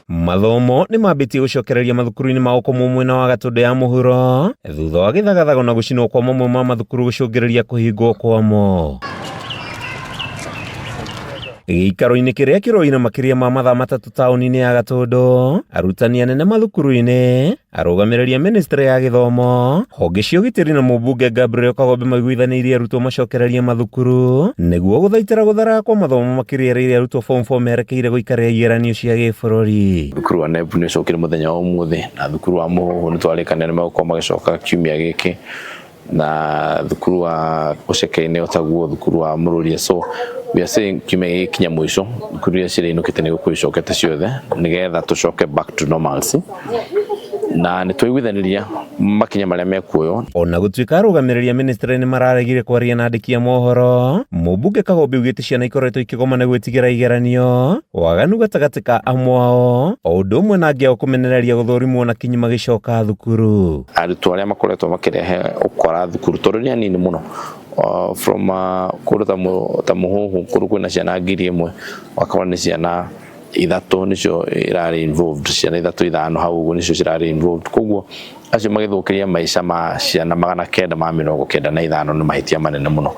Mathomo nĩ mambĩtie gũcokereria mathukuru-inĩ ma gũkomwo mwena wa Gatũndũ ya mũhuro thutha wa gĩthagathago na gũcinwo kwa mamwe ma mathukuru gũcũngĩrĩria kũhingwo kwamo. Gĩikaro-inĩ kĩrĩa kĩroire makĩria ma mathaa matatũ taũni-inĩ ya Gatũndũ, arutani anene mathukuru-inĩ, arũgamĩrĩri a ministry ya gĩthomo, honge cia ũgitĩri na mũmbunge Gabriel Kagombe maiguithanĩirie arutwo macokererie mathukuru nĩguo gũthaitĩra gũtharara kwa mathomo makĩria rĩrĩa arutwo form 4 merekeire gũikarĩra igeranio cia gĩbũrũri. Thukuru wa NEB nĩ ũcokire mũthenya wa ũmũthĩ na thukuru wa Mũhũhũ nĩ twarĩkanĩra nĩ megũkorwo magĩcoka kiumia gĩkĩ na thukuru wa Ũceke-inĩ otaguo thukuru wa Mũrũria so we are saying kiumia gĩkĩ kinya mũico thukuru iria cirĩinũkĩte nĩ gũkorwo icokete ciothe nĩgetha tũcoke back to normalcy na nĩ twaiguithanĩria makinya marĩa mekuoywo. Ona gũtuĩka arũgamĩrĩri a ministry nĩ mararegire kwaria na andĩki a mohoro, mũmbunge Kagombe augĩte ciana ikoretwo ikĩgoma nĩ gwĩtigĩra igeranio, waganu gatagatĩ ka amwe ao, o ũndũ ũmwe na angĩ ao kũmenereria gũthũrimwo na kinyi magĩcoka thukuru. Arutwo arĩa makoretwo makĩrehe ũkora thukuru tondũ nĩ anini mũno from kũndũ ta Mũhũhũ kũndũ kwĩna ciana 1000 ũgakora nĩ ciana ithatũ nĩcio irarĩ involved, ciana ithatũ ithano hau ũguo nĩcio cirarĩ involved. Koguo acio magĩthũkĩria maica ma ciana 995 nĩ mahĩtia manene mũno.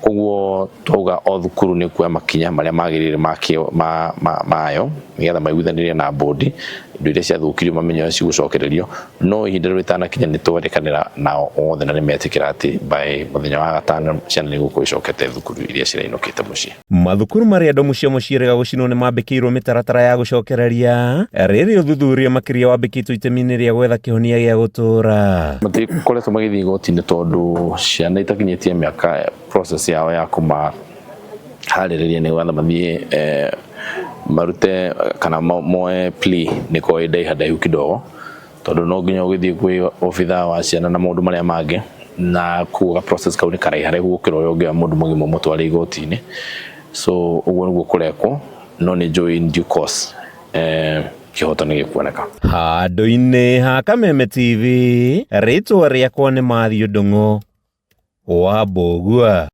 Koguo twauga o thukuru nĩ kuoya makinya marĩa magĩrĩire mayo nĩgetha maiguithanĩrie na bodi indo iria ciathũkirio mamenye ũrĩa cigũcokererio no ihinda rĩu rĩtanakinya nĩ twerĩkanĩra nao othe na nĩ metĩkĩra atĩ by mũthenya wa gatano ciana nĩ igũkorwo icokete thukuru iria cirainũkĩte mũciĩ. Mathukuru marĩa ndomu ciamo ciĩrĩga gũcinwo nĩ mambĩkĩirwo mĩtaratara ya gũcokereria rĩrĩ ũthuthuria makĩria wambĩkĩtwo itemi-inĩ rĩa gwetha kĩhonia gĩa gũtũũra. Matikoretwo magĩthiĩ igoti-inĩ tondũ ciana itakinyĩtie mĩaka process yao ya kũmaharĩrĩria nĩgetha mathiĩ marute kana moe plea nĩ ĩkoragwo ĩ ndaiha ndaihu kidogo tondũ no nginya ũgĩthiĩ kwĩ obithaa wa ciana na maũndũ marĩa mangĩ na koguo ga process kau nĩ karaiharaihu gũkĩra ũrĩa ũngĩoya mũndũ mũgima ũmũtware igoti-inĩ so ũguo nĩguo kũrekwo no nĩ njũĩ in due course kĩhoto nĩ gĩkuoneka. Handũ-inĩ ha Kameme TV, rĩtwa rĩakwa nĩ Matthew Ndung'u wa Mbũgua.